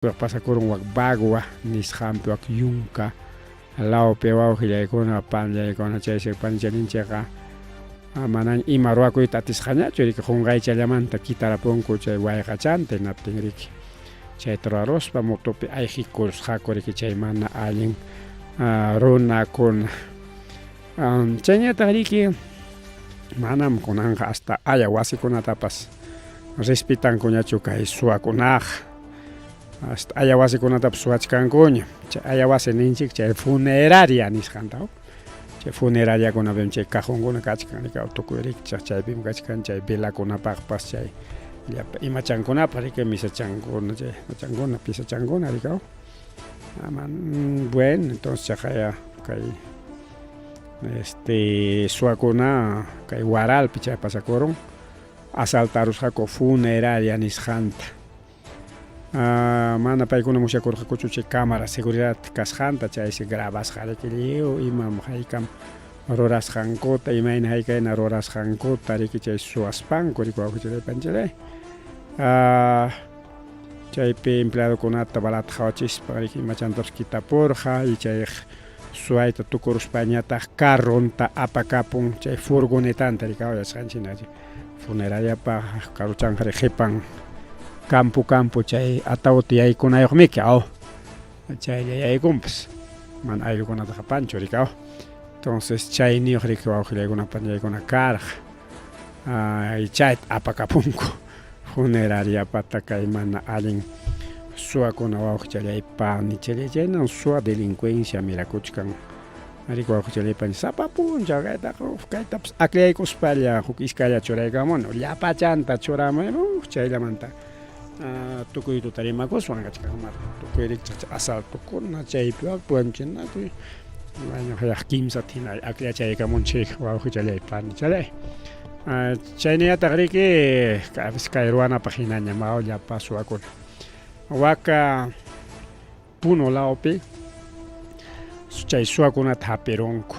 Pasakurun wak Bagua nisqanpi, wak Yunka lawpi wawqillaykuna, panillaykuna, chaysi panichallinchikqa manaña ima ruwakuyta atisqañachu, riki, qunqaychallamanta kitarapunku chay wayqachanta, hinaptin riki chayta ruwaruspa motopi ayqikurusqaku, riki, chay mana allin runakuna. Chayñataq riki manam kunanqa hasta aya wasikunatapas respetankuñachu kay suwakunaqa, hasta aya wasikunatapas suwachkankuña. Chay aya wasi ninchik chay funeraria nisqanta, chay funerariakunapim chay cajonkuna kachkan, riki, tukuy rikchaq chaypim kachkan, chay velakunapaqpas, chay llapa imachankunapaq, riki, misachankuna, chay imachankuna, pisachankuna, riki. Bueno, entonces chaqaya kay suwakuna kay Huaralpi chay pasakurun, asaltarusqaku funeraria nisqanta. Mana paykuna musyakurqakuchu chay cámara seguridad kasqanta, chaysi grabasqa, riki, lliw imam haykam rurasqankuta, imayna haykayna rurasqankuta, riki, chay suwaspanku, riki, wawqichalay panichalay. Chaypi empleadokunata balata qhawachispa, riki, imachantapas kitapurqa, y chay suwayta tukuruspañataq carronta apakapun, chay furgonetanta, riki, yachasqanchik hina funerariapa carrochanqa qhipan campo campo chay ataúd yaykunayuqmiki, aw, chaylla yaykunpas, mana ayllukunataqa apanchu, riki, aw. Entonces chayniyuq, riki, wawqillaykuna panillaykuna karqa, chayta apakapunku funerariapata kay mana allin suwakuna, wawqichalay panichalay. Chaynan suwa delincuencia mirakuchkan, riki, wawqichalay pani, sapa punchaw. Kaytaqa kaytapas akllaykuspalla huk iskaylla churaykamuni, llapachanta churamuy, chayllamanta tukuy tuta rimakuswan kachkan, tukuy rikchaq asaltokuna chaypi wakpi wanchinakuy. Bueno, kimsata hina akllachaykamunchik, wawqichalay panichalay. Chaynillataq, riki, kay ruwanapaq hinaña maw llapa suwakuna. Waka Puno lawpi chay suwakunata hapirunku.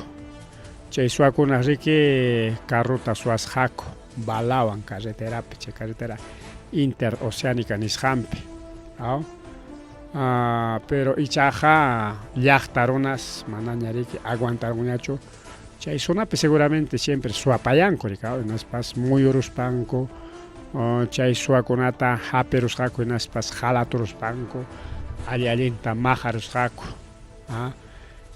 Chay suwakuna, riki, carrota suwasqaku balawan carreterapi, chay carretera interoceánica nisqanpi. Aw, pero ichaqa llaqta runas manaña, riki, aguantarunñachu. Chay zonapi seguramente siempre suwapayanku, riki, hinaspas muyuruspanku chay suwakunata hapirusqaku, hinaspas halaturuspanku alli allinta maqarusqaku,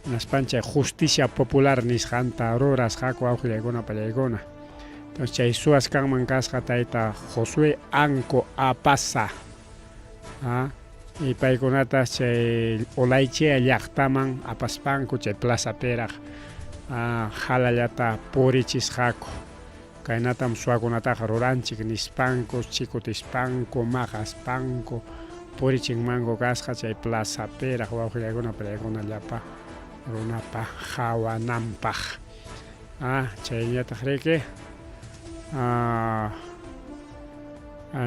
hinaspan chay justicia popular nisqanta rurasqaku, wawqillaykuna pallaykuna. Entonces chay suwas kanman kasqa tayta Josué Anco Apaza, y paykunata chay Olaichea llaqtaman apaspanku chay plazapiraq halallata purichisqaku. Kaynatam suwakunataqa ruranchik nispanku, chikutispanku, maqaspanku purichinmanku kasqa chay plazapiraq, wawqillaykuna pallaykuna, llapa runapa qawananpaq. Chayñataq, riki,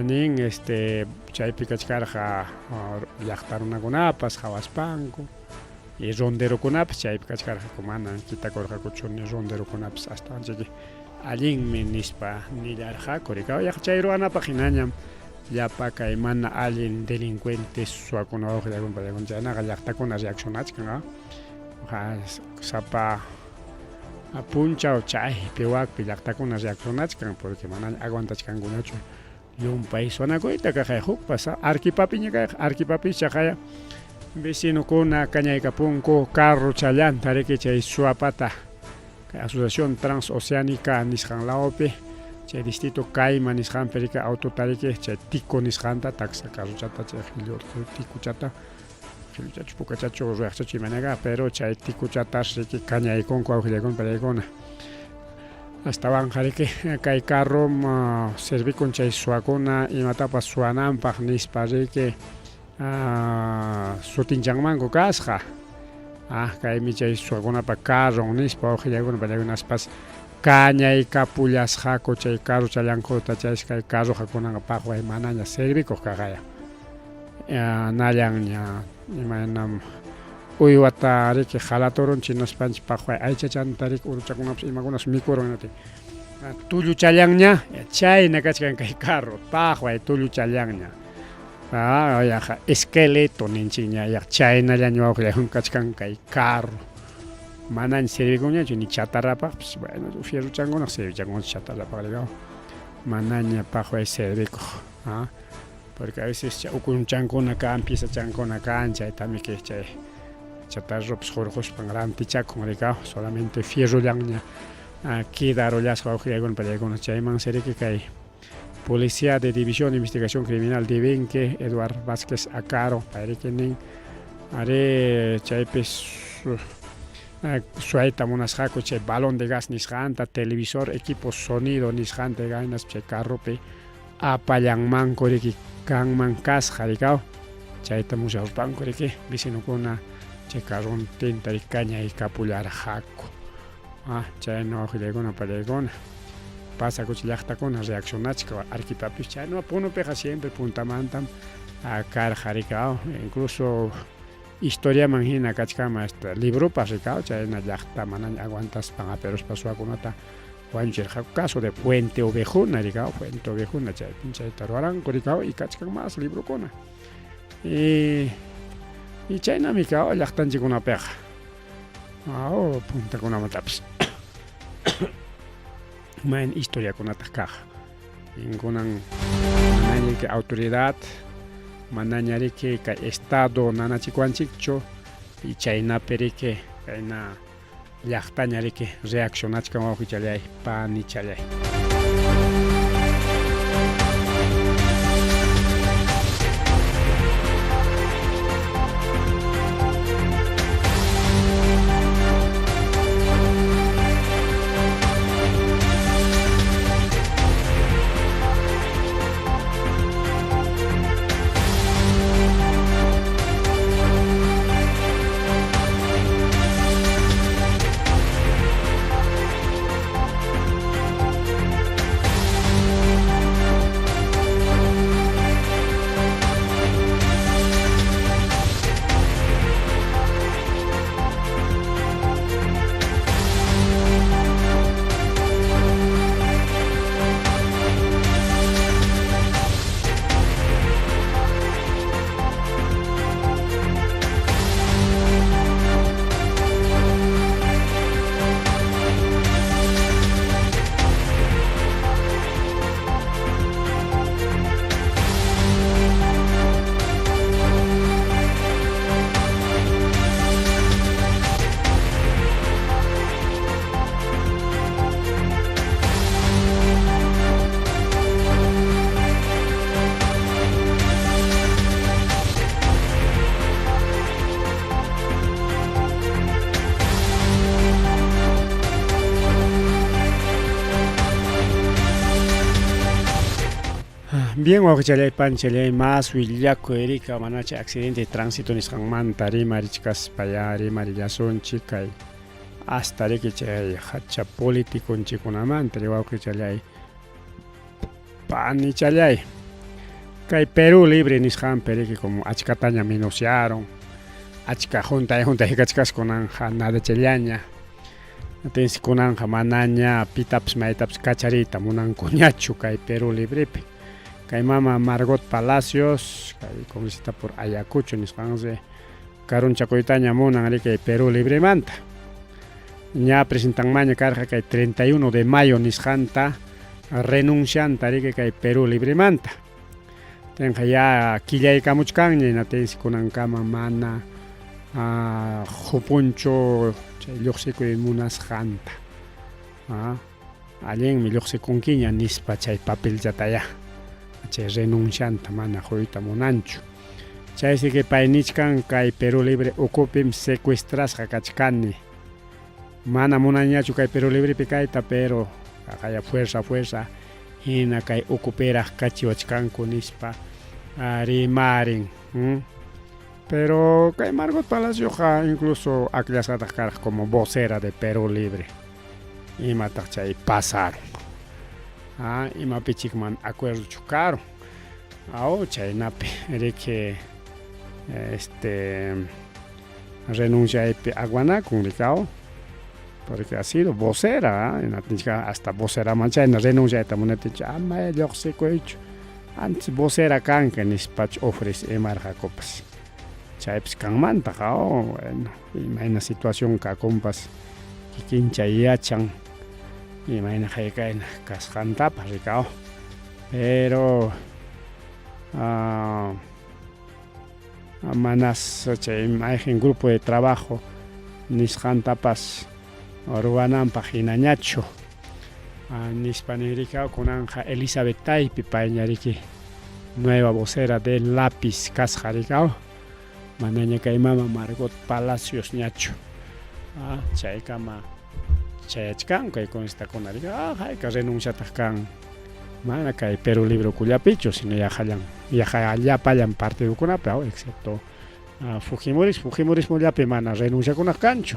nin chaypi kachkarqa llaqta runakunapas qawaspanku, y ronderokunapas chaypi kachkarqaku, mana kitakurqakuchu ni ronderokunapas, astawan chayki allinmi nispa nillarqaku, riki. Yaqa chay ruwanapaq hinañam llapa kay mana allin delincuentes suwakuna, wawqillaykuna pallaykuna. Chaynaqa llaqtakuna reaccionachkan, sapa punchaw chaypi wakpi llaqtakuna reaccionachkan, porque manaña aguantachkankuñachu llumpay suwanakuyta. Kaqay hukpas Arquipapiña kayqa, Arquipapi chaqaya vecinokuna kañaykapunku carrochallanta, riki, chay suwapata kay Asociación Transoceánica nisqan lawpi, chay distrito Cayma nisqanpi, riki, autota, riki, chay tico nisqanta, taxa carrochata, chay ticochata, qilluchachu pukachachu ruyaqchachu imanaqa, pero chay ticochatas, riki, kañaykunku, wawqillaykuna pallaykuna. Astawanqa, riki, kay carrom servikun chay suwakuna imatapas suwananpaq nispa, riki, sutinchanmanku kasqa. Kaymi chay suwakunapa carron nispa, wawqillaykuna pallaykuna, aspas kañaykapullasqaku chay carrochallankuta. Chaysi kay carroqa kunanqa paqway manaña servikuq kaqaya, nallanña, imaynam uywata, riki, halaturunchik hinaspanchik paqway aychachanta, riki, uruchakunapas imakunas mikurun, tulluchallanña, chayna kachkan kay carro, paqway tulluchallanña. Yaqa esqueleto ninchikña, yaqa chaynallaña wawqillaywan kachkan kay carro. Manaña servikunñachu ni chatarrapaqpas, bueno, fierrochankunaq servichakunqa chatarrapaq rikaw. Manaña paqway servikuq, porque a veces chay ukunchankuna kan, piezachankuna kan, chaytami que chay chatarropas hurquspan rantichakun rikaw, solamente fierrollanña quedarullasqa wawqillaykuna pallaykuna chaymansi riki kay Policía de División de Investigación Criminal Divinque, Eduard Vázquez Acaro, payriki nin, arí chaypis suayta munasqaku chay balón de gas nisqanta, televisor, equipo sonido nisqanta, hinaspa chay carropi apallanmanku riki kanman kasqa rikaw, chayta musyaruspanku riki vecinokuna chay carrontinta riki kañaykapullarqaku. Chayna wawqillaykuna pallaykuna pasakuch llaqtakuna reaccionachka Arequipapis chayna Punopiqa siempre puntamantam karqa rikaw incluso historiaman hina kachkanman hasta libropas rikaw chayna llaqta manaña aguantaspan aperuspa suwakunata wañuchirqaku caso de Fuente Ovejuna rikaw Fuente Ovejuna chaypin chayta ruwaranku rikaw y kachkan más librokuna y y chaynami kaw llaqtanchikkunapiqa. Oh, puntakunamantapas mayna historiakunataq kaq. Ninkunan manaña riki autoridad, manaña riki kay estado nanachikuwanchikchu y chaynapi riki kayna llaqtaña riki reaccionachkan wawqichallay, panichallay. Bien, wawqichalay panchalay más willakuy rika manacha accidente de tránsito nisqanmanta rimarichkaspa ya rimarillasunchik kay hasta riki chay hacha politiconchikunamanta ri wawqichalay panichalay kay Perú Libre nisqanpi riki como achkataña minuciaron achka juntay juntay kachkas kunanja nadachallaña Atinsi kunanqa manaña pitapas maytapas kachariyta munankuñachu kay Perú Librepi. Kay mama Margot Palacios, kay congresista por Ayacucho nisqansi karunchakuytaña munan ri kay Perú Libremanta. Ña presentanmaña karqa kay 31 de mayo nisqanta renuncianta riki kay Perú Libremanta. Tenqa ya killaykamuchkanña hinatinsi kunankama mana hupunchu chay lluqsikuy munasqanta. Allinmi lluqsikunkiña nispa chay papelchatayá chay renuncianta mana quyta munanchu. Chaysi que pay nichkan kay Perú Libre ukupim secuestrasqa kachkani. Mana munanñachu kay Perú Librepi kayta, pero kaqaya fuerza fuerza hina kay ukupiraq kachiwachkanku nispa rimarin. Pero kay Margot Palacioqa incluso akllasqataq karqa como vocera de Perú Libre. Imataq chay pasaron. Imapichikman acuerdochu karun. Aw chaynapi riki este renunciaypi aguanakun rikaw porque ha sido vocera hasta voceraman chayna renunciayta munaptinchik ama lluqsikuychu. Antes vocera kanki nispach ofrecemarqakupas. Chaypis kanmantaq, oh, bueno, imayna situación kakunpas kikincha yachan imayna haykayna kasqantapas rikaw. Pero manas chay mayqin grupo de trabajo nisqantapas ruwananpaq hinañachu nispa ninrikaw kunanqa Elizabeth Taypi payña riki nueva vocera de lápiz kasqa rikaw manaña kay mama Margot Palacios ñachu chaykama chayachkanku kay congresistakuna riki hayka renunciataq kan mana kay Perú Libre ukullapichu sino yaqallan yaqa llapallan partidokunapi excepto Fujimorismo Fujimorismollapi mana renunciakunaq kanchu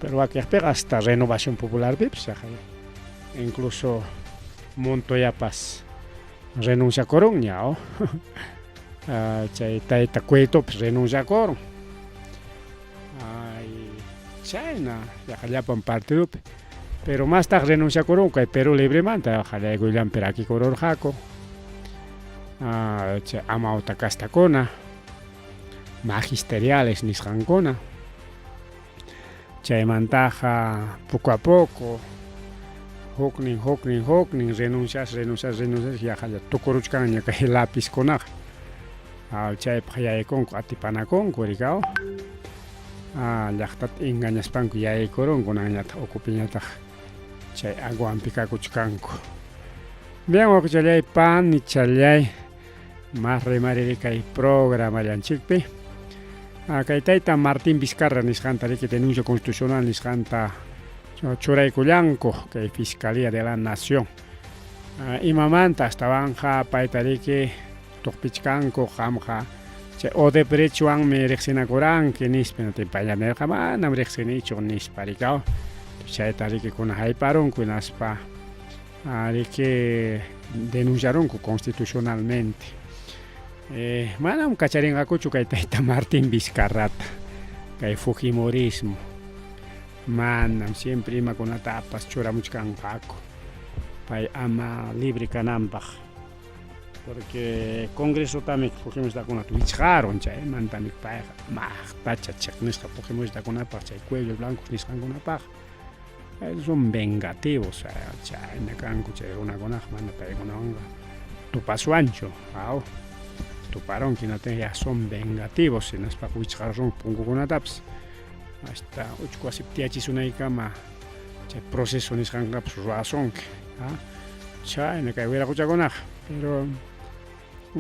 pero wakiqpiqa hasta Renovación Popularpipas yaqa incluso Montoyapas renunciakurunña chay tayta Cuetopas renunciakurun ay chayna yaqa llapan partidopi pero mastaq renunciakurunku kay Perú Libremanta qallaykuyllapi rakikururqaku chay amawta castakuna magisteriales nisqankuna chaymantaqa poco a poco huknin huknin huknin renuncias renuncias renuncias yaqalla tukuruchkanña kay lapizkunaqa chaypaq yaykunku atipanakunku rikaw llaqtata engañaspanku yaykurunku kunanñataq ukupiñataq chay aguanpi kakuchkanku. Bien wawqichallay panichallay mas rimariri kay programallanchikpi kay tayta Martín Vizcarra nisqanta riki denuncia constitucional nisqanta churaykullanku kay Fiscalía de la Nación imamanta astawanqa payta riki tuqpichkanku qamqa chay Odebrechtwanmi riqsinakuranki nispa payña nirqa manam riqsinichu nispa rikaw chayta riki kuna hayparunku hinaspa riki denunciarunku constitucionalmente manam kacharinqakuchu kay tayta Martín Vizcarrata kay fujimorismo manam siempre imakunatapas churamuchkanqaku pay ama libre kananpaq porque congresotami fujimoristakunata wichqarun chaymantami payqa maqtacha chiqnisqa fujimoristakunapaq chay cuellos blancos nisqankunapaq son vengativos chayna kanku chay runakunaqa mana paykunawanqa tupaswanchu aw tuparunki hinaptin ya son vengativos hinaspaqa wichqarusunku punkukunatapas hasta uchku wasipi tiyachisunaykama chay proceso nisqankapas ruwasunki chayna kay wiraquchakunaqa pero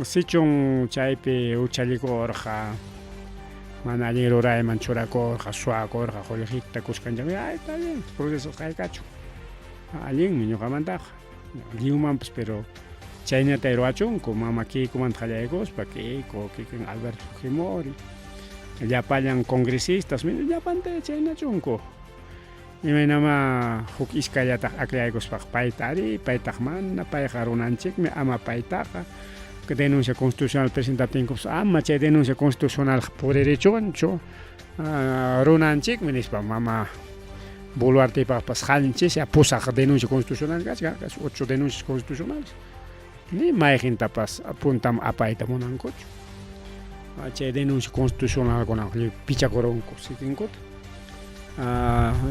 sichun chaypi huchallikurqa mana allin rurayman churakurqa suwakurqa qullqita kuskanchak ay está bien proceso haykachun allinmi ñuqamantaqa lliwmanpas pero chaynata ruwachunku mama Keikomanta qallaykuspa Keiko kikin Alberto Fujimori llapallan congresistas llapanta chaynachunku Imaynamá huk iskayllataq akllaykuspaqa payta arí, paytaq mana, payqa runanchikmi, ama paytaqa denuncia constitucional presentaptinkupas ama chay denuncia constitucionalqa puririchunchu, runanchikmi nispa mama Boluartepaqpas qanchis pusaq denuncia constitucional kachkan, ocho denuncias constitucionales. Ni mayqintapas puntam apayta munankuchu. Chay denuncia constitucionalkunaqa lliw pichakurunku sikinkuta.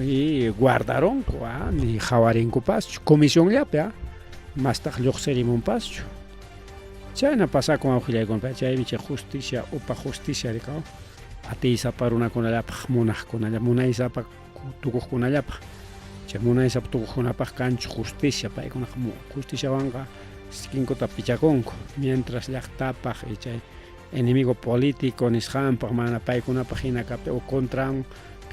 Y guardarunku, ni qhawarinkupaschu comisionllapi, mastaq lluqsirimunpaschu. Chayna pasakun awqillaykunapa, chaymi chay justicia, upa justicia rikaw, atiysapa runakunallapaq munaqkunalla, munaysapa tukuqkunallapaq. Chay munaysapa tukuqkunapaq kanchu justicia, paykunaqa justiciawanqa sikinkuta pichakunku, mientras llaqtapaq y chay enemigo político nisqanpaq mana paykunapaq hina kaptin o contran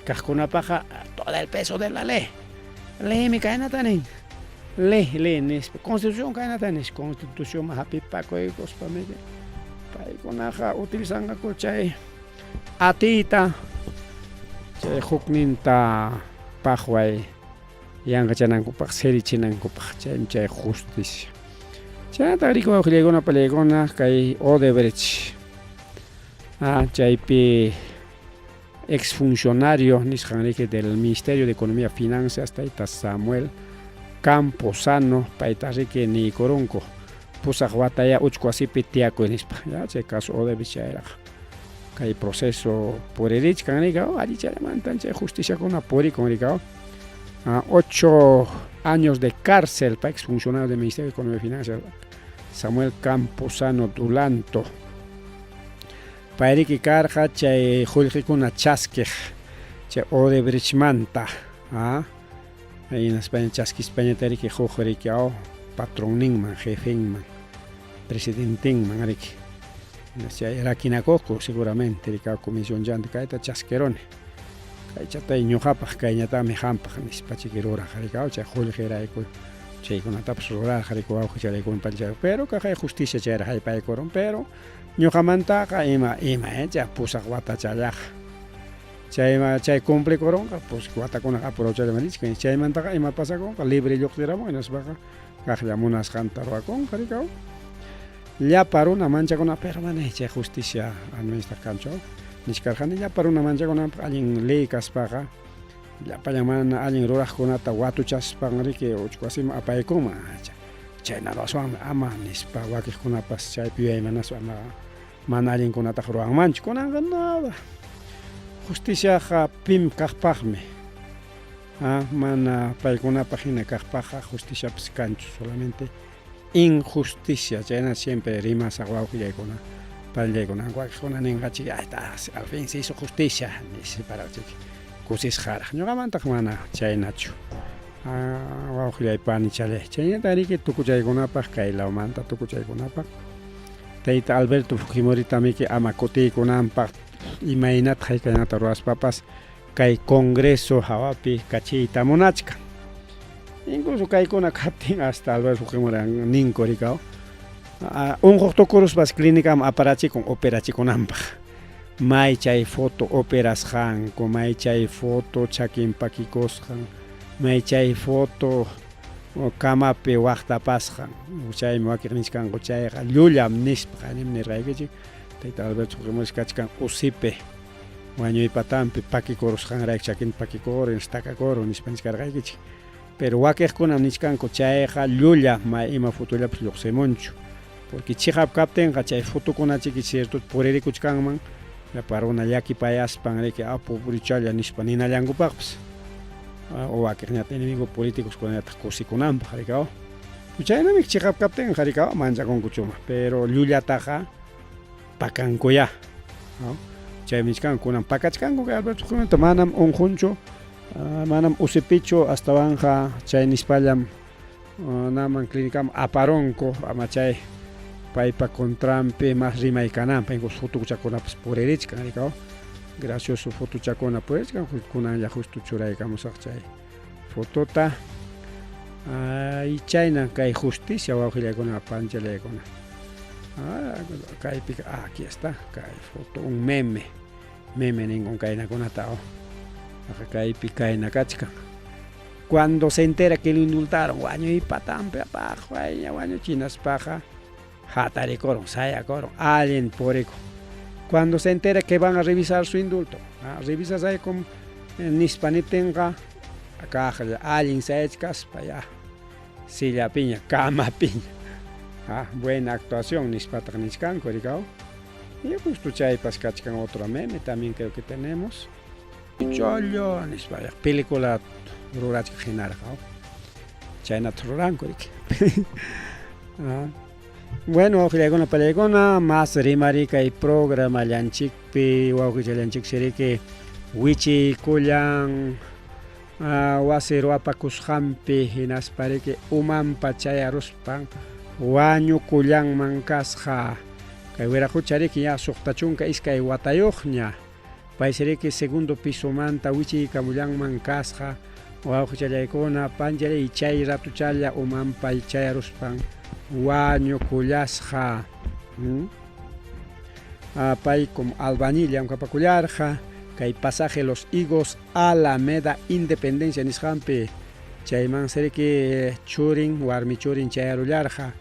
kaqkunapaqqa todo el peso de la ley. Leymi kaynata nin. Ley, ley nispa. Constitución kaynata nis. Constitucionman hap'ipakuykuspa paykunaqa utilizanqaku chay atiyta chay hukninta paqway yanqachanankupaq, sirichinankupaq, chaymi chay justicia. Chaynataq riki wawqillaykuna pallaykuna kay Odebrecht chaypi exfuncionario nisqan riki del Ministerio de Economía y Finanzas tayta Samuel Campuzano payta riki niykurunku. Pusaq watayá uchku wasipi tiyakuy nispa. Ya chay caso Odebrecht chayraq kay proceso puririchkan rikaw, allichallamantan chay justiciakuna purikun rikaw. 8 años de cárcel para exfuncionario del Ministerio de Economía y Finanzas Samuel Campuzano Dulanto. Payriki karqa chay qullqikuna chaskiq chay Odebrechtmanta, hinaspaña chaskispañataq riki huk riki patronninman, jefenman, presidentenman riki. Chay rakinakuqku seguramente riki comisión llanta kayta chaskiruni. Kaychatay ñuqapaq, kayñataqmi qampaq nispa chiki ruraq riki chay qullqirayku chaykunatapas rurarqa riki wawqichalaykuna panchay, pero kaqay justicia chayraq haypaykurun, pero ñuqamantaqa ima ima chay pusaq watachallaqa chayma chay cumplikurunqa, pues watakunaqa apurawchallaman richkan, chaymantaqa ima pasakunqa libre lluqsiramun hinaspaqa kaqlla munasqanta ruwakunqa rikaw. Llapa runa manchakuna, pero mana chay justicia administraq kanchu nichkarqani, llapa runa manchakunanpaq allin ley kaspaqa llapallan mana allin ruraqkunata watuchaspan riki uchku wasiman apaykunman, chayna ruwaswanmi ama nispa wakiqkunapas chaypi yuyaymanaspa ama mana allinkunataqa ruwanmanchu. Kunanqa nada, justiciaqa pim kaqpaqmi, mana paykunapaq hina kaqpaqqa justiciapas kanchu, solamente injusticia. Chayna siempre rimasaq wawqillaykuna pallaykuna, wakiqkuna ninqachik al fin se hizo justicia nisparachik kusisqaraq, ñuqamantaq mana chaynachu, wawqillay panichalay. Chaynata riki tukuchaykunapaq kay lawmanta tukuchaykunapaq tayta Alberto Fujimoritamiki ama kutiykunanpaq imaynata haykaynata ruwaspapas kay Congreso hawapi kachiyta munachkan. Incluso kaykuna kaptin hasta Alberto Fujimori ninku rikaw, unquq tukuruspas clínicaman aparachikun operachikunanpaq. May chay foto operasqanku, may chay foto chakin pakikusqan, may chay foto kamapi waqtapasqan, chaymi wakiq nichkanku chayqa llullam nispa. Qanim nirqaykichik tayta Alberto Fujimori kachkan usipi wañuy patanpi pakikurusqanrayku chakinta pakikurun, takakurun nispa nichkarqaykichik. Pero wakiqkunam nichkanku chayqa llulla, may ima fotollapas lluqsimunchu, porque chiqap kaptinqa chay fotokunachiki cierto puririkuchkanman llapa runa llakipayaspan riki pobrichalla nispa ninallankupaqpas, o wakiqñataq enemigo políticoskunallataq kusikunanpaq rikaw. Chaynami chiqap kaptinqa rikaw manchakunkuchuma, pero llullataqa pakankuyá. Chaymi nichkanku kunan pakachkanku kay Alberto Fujimorita manam unqunchu, manam usipichu, astawanqa chay nispallam naman clínicaman aparunku ama chay paypa contranpi mas rimay kananpaq, incluso fotochakunapas puririchkan rikaw, gracioso fotochakuna puririchkan, kunanlla justo churaykamusaq chay fotota. Ay, chayna kay justicia wawqillaykuna panchallaykuna. Kaypi aquí está kay foto, un meme, meme ninkun kaynakunata, kaypi kayna kachkan. Cuando se entera que lo indultaron, wañuy patanpi apaq wayña wañuchinaspaqa hatarikurun, sayakurun, allin purikun. Cuando se entera que van a revisar su indulto, revisasaykum nispa niptinqa kaqlla allin sayachkaspa ya sillapiña, kamapiña, buena actuación nispataq nichkanku rikaw. Y justo chaypas kachkan otro meme también creo que tenemos. Chollo nispa película rurachkaq hinarqa, chaynata ruranku riki. Bueno, wawqillaykuna pallaykuna, mas rimari kay programallanchikpi wawqichallanchiksi riki wichiykullan wasi ruwapakusqanpi hinaspa riki umanpa chayaruspan wañukullanman kasqa. Kay wiraqucha riki ya 62 watayuqña, paysi riki segundo pisomanta wichiykamullanman kasqa wawqichallaykuna panchalay, chay ratuchalla umanpa chayaruspan wañukullasqa. Pay como albañil llamkapakullarqa kay pasaje Los Higos Alameda Independencia nisqanpi, chaymansi riki churin warmi churin chayarullarqa,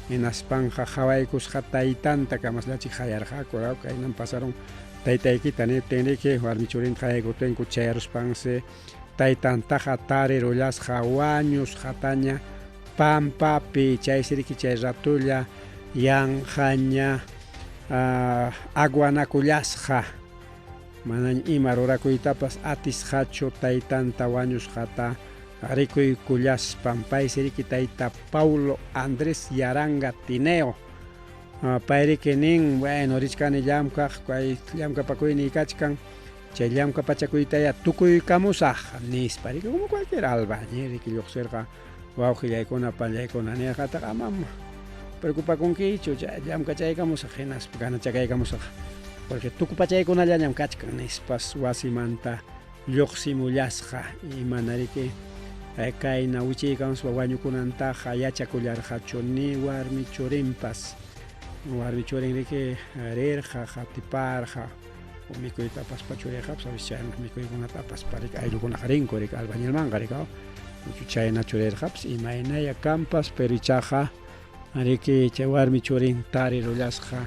hinaspanqa qhawaykusqa taytanta kamaslachik qayarqaku, kaynan pasaron taytaykita niptin riki warmi churinta qayaykuptinku chayaruspansi taytantaqa tarirullasqa wañusqataña pampapi chaysi riki chay ratulla yanqaña aguanakullasqa manaña ima rurakuytapas atisqachu taytanta wañusqata rikuykullaspan paysi riki tayta Paulo Andrés Yaranga Tineo payriki nin bueno richkani llamkaq kay llamkapakuyniy kachkan chay llamkapachakuytaya tukuykamusaq nispa riki como cualquier albañil riki lluqsirqa wawqillaykuna pallaykuna nirqataq amam preocupakunkichu chay llamkachaykamusaq hinaspa ganachakaykamusaq porque tukupachaykunallañam kachkan nispas wasimanta lluqsimullasqa imana riki kayna wichiykamuspa wañukunantaqa yachakullarqachu ni warmi churinpas warmi churin riki rirqa qatiparqa mikuyta apaspa churirqapas a veces chayna mikuykunata apaspa riki ayllukunaqa rinku riki albañilmanqa riki chayna churirqapas imaynaya kanpas pero ichaqa riki chay warmi churin tarirullasqa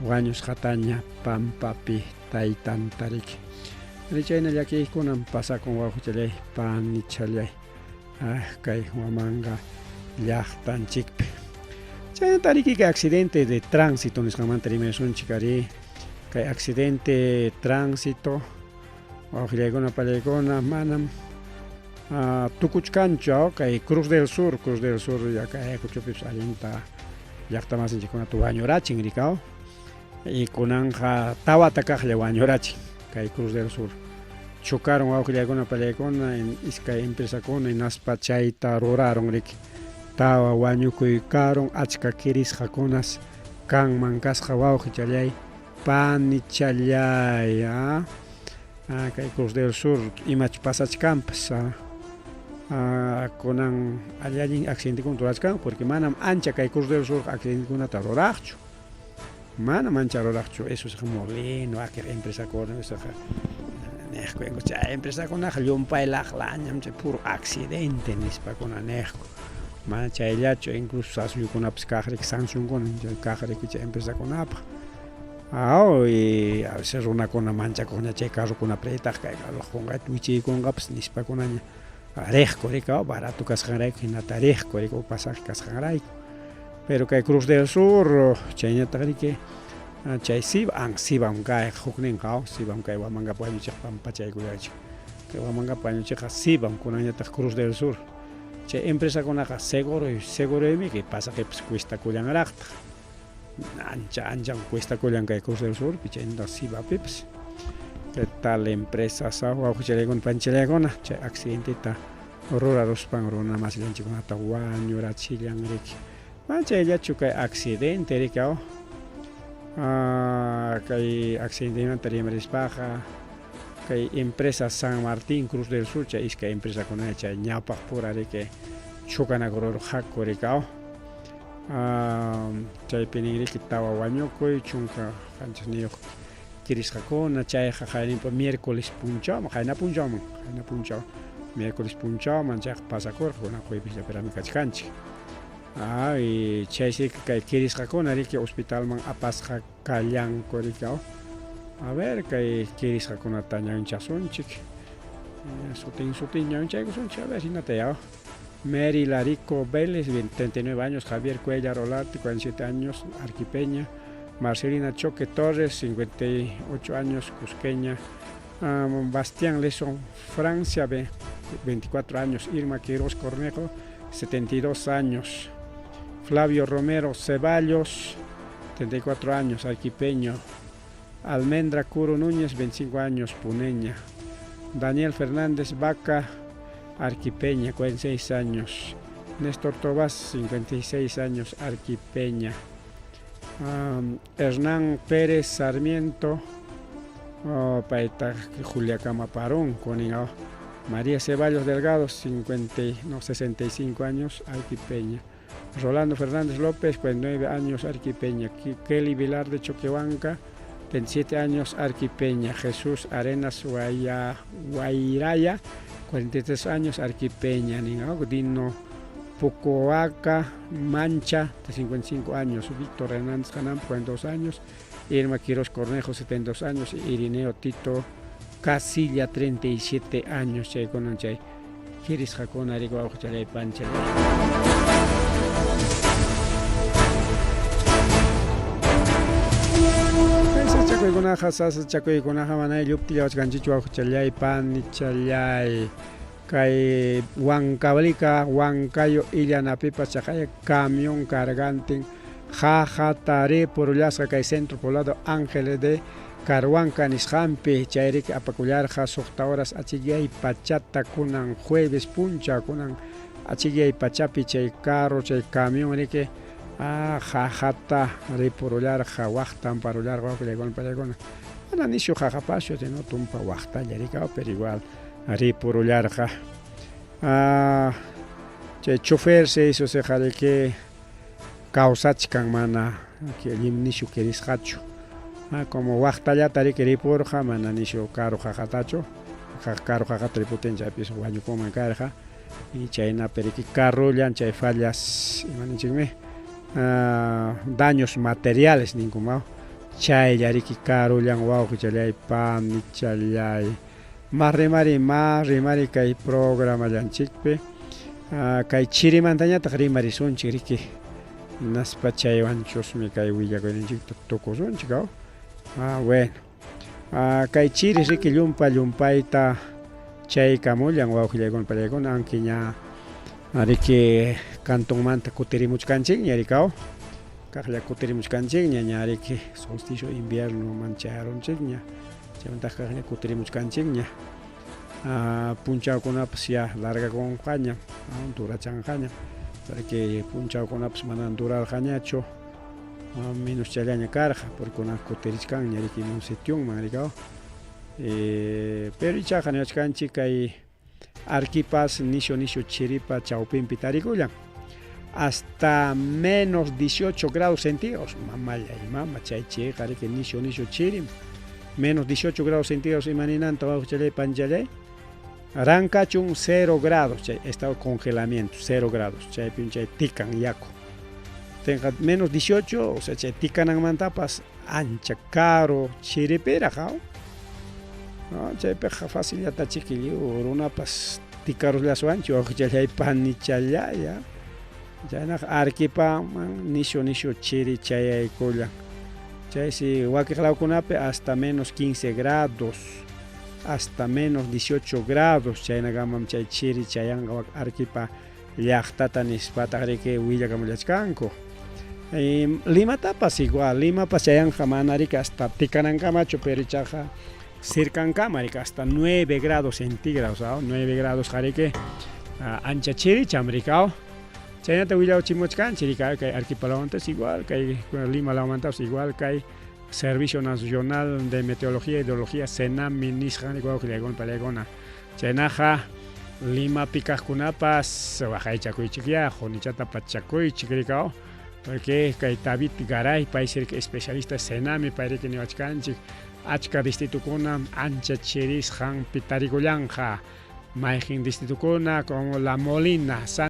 wañusqataña pampapi taytanta riki chayna llakiykunam pasakun wawqichallay panichallay kay Huamanga llaqtanchikpi chaynata riki kay accidente de tránsito nisqanmanta rimasunchik ari kay accidente de tránsito wawqillaykuna pallaykuna manam tukuchkanchu kay Cruz del Sur Cruz del Sur kay Ayacuchopipas allinta llaqtamasinchikkunata wañurachin rikaw y kunanqa tawata kaqlla wañurachin kay Cruz del Sur chocaron wawqillaykuna pallaykuna iskay empresakuna hinaspa chayta rurarun riki tawa wañukuy karun achka kirisqakunas kanman kasqa wawqichallay panichallay kay Cruz del Sur imach pasachkanpas kunan alli allin accidentekunata rurachkan porque manam ancha kay Cruz del Sur accidentekunata ruraqchu manam ancha ruraqchu eso es molino aquel empresakuna esoqa niqku chay empresakunaqa llumpay laqlañam chay puro accidente nispakuna niqku mana chayllachu incluso asuyukunapas kaq riki sancionkuna kaq riki chay empresakunapaq y a veces runakuna manchakuqña chay carrokunapi riytaqa kay carro qunqayta wichiykunqapas nispakunaña riqku riki barato kasqanrayku hinata riqku riki pasaje kasqanrayku pero kay Cruz del Sur chayñataq riki chay Ciba Cibam kayqa hukninqa Cibam kay Huamangapi wañuchiq pampachaykullaychik kay Huamangapi wañuchiqqa Cibam kunanñataq Cruz del Sur chay empresakunaqa seguro seguroymi kay pasajepas cuestakullanraqtaq ancha ancham cuestakullan kay Cruz del Surpi chaynataq Cibapipas kay tal empresas wawqichallaykuna panchallaykuna chay accidenteta ruraruspan runa masillanchikkunata wañurachillan riki mana chayllachu kay accidente riki kay accidentemanta rimarispaqa kay empresa San Martín Cruz del Sur chay iskay empresakuna chay ñawpaq pura riki chukanakururqaku riki chaypi nin riki tawa wañukuy 17 kirisqakuna chayqa qayninpa miércoles punchawman qayna punchawman qayna punchaw miércoles punchawman chayqa pasakurqa kunan jueves kachkanchik y chaysi kay kirisqakuna riki hospitalman apasqa kallanku riki a ver kay kirisqakunata ñawinchasunchik sutin sutin ñawinchaykusunchik a ver hinata ya Mary Larico Vélez 39 años Javier Cuellar Olarte 47 años Arquipeña Marcelina Choque Torres 58 años Cusqueña Bastián Leson Francia 24 años Irma Quiroz Cornejo 72 años Flavio Romero Ceballos 34 años Arquipeño Almendra Curo Núñez 25 años Puneña Daniel Fernández Vaca Arquipeña 46 años Néstor Tobás 56 años Arquipeña Hernán Pérez Sarmiento payta Juliaca Parón kunin María Ceballos Delgado 65 años Arquipeña Rolando Fernández López 49 años Arquipeña Kelly Vilar de Choquehuanca 27 años Arquipeña Jesús Arenas Guairaya 43 años Arquipeña Dino Pucoaca Mancha de 55 años Víctor Hernández Janam 42 años Irma Quiroz Cornejo 72 años Irineo Tito Casilla 37 años chaykunan chay kirisqakuna riki wawqichalay panchalay. Sasachakuykunaqa sasachakuykunaqa mana lluptillawachkanchikchu wawqichallay panichallay. Kay Huancavelica, Huancayo illanapipas chaqaya camión cargantin qaqata purullasqa kay centro poblado Ángeles de Carhuanca nisqanpi, chayriki apakullarqa suqta horas achikyay pachata kunan jueves punchaw, kunan achikyay pachapi chay carro, chay camión riki qaqata ripurullarqa, waqtamparullarqa wawqillaykuna pachaykuna. Mana nishu qaqapaschu, sino tumpa waqtalla rikaw, pero igual ripurullarqa. Chay chofer se hizo riki kawsachkan, mana nishu kirisqachu. Como waqtallata riki ripurqa, mana nishu karu qaqatachu, karu qaqata riputin chaypis wañukunman karqa. Y chaynapi riki carrollan chay fallas, ima ninchikmi, daños materiales ninkuman, chaylla riki carrollan wawqichallay panichallay. Ma rimari, ma rimari kay programallanchikpi, kay chirimantañataq rimarisunchik riki, hinaspa chaywanchusmi kay willakuyninchikta tukusunchik. Bueno, kay chiri riki llumpa llumpayta chaykamullan wawqillaykuna pallaykuna, aunque ña riki cantonmanta kutirimuchkanchikña rikaw, kaqlla kutirimuchkanchikña, ña riki solsticio inviernoman chayarunchikña, chaymantaq kaqlla kutirimuchkanchikña. Punchawkunapas ya largakunqaña, durachanqaña, porque punchawkunapas mana durarqañachu, menos challaña karqa, porque kunan kutirichkanña riki sitionman rikaw. Pero ichaqa niwachkanchik kay Arequipas nishu nishu chiripa chawpinpi tarikullan, hasta menos 18 grados centígrados. Mamallay mama, chay chiriqa riki nishu nishu chirim. Menos 18 grados centígrados ima ninanta wawqichallay panchallay? Rankachun 0 grados, chay estado de congelamiento, 0 grados, chaypim chay tikan yaku. Tenqa menos 18, o sea, chay tikananmantapas ancha karu chiripiraq, ¿no? Chaypiqa facillata chiki lliw runapas tikarullaswanchu wawqichallay panichallay. Chaynaqa Arequipaman nishu nishu chiri chayaykullan. Chaysi wakiq lawkunapi hasta menos 15 grados, hasta menos 18 grados, chaynakamam chay chiri chayanqa wak Arequipa llaqtata nispataq riki willakamullachkanku. Limatapas igual, Limapas chayanqa mana riki hasta tikanankamachu, pero ichaqa cercankama riki hasta 9 grados centígrados, 9 grados riki ancha chiricham rikaw. Chaynata willachimuchkanchik riki, kay Arequipa lawmantapas igual, kay Lima lawmantapas igual, kay Servicio Nacional de Meteorología y Hidrología SENAMHI nisqan wawqillaykuna pallaykuna. Chaynaqa Limapi kaqkunapas waqaychakuychikyá, qunichata pachakuychik rikaw, porque kay David Garay paysi riki especialista SENAMHI, pay riki niwachkanchik achka distritukuna ancha chirisqanpi tarikullanqa. Mayqin distritukuna? Como La Molina, San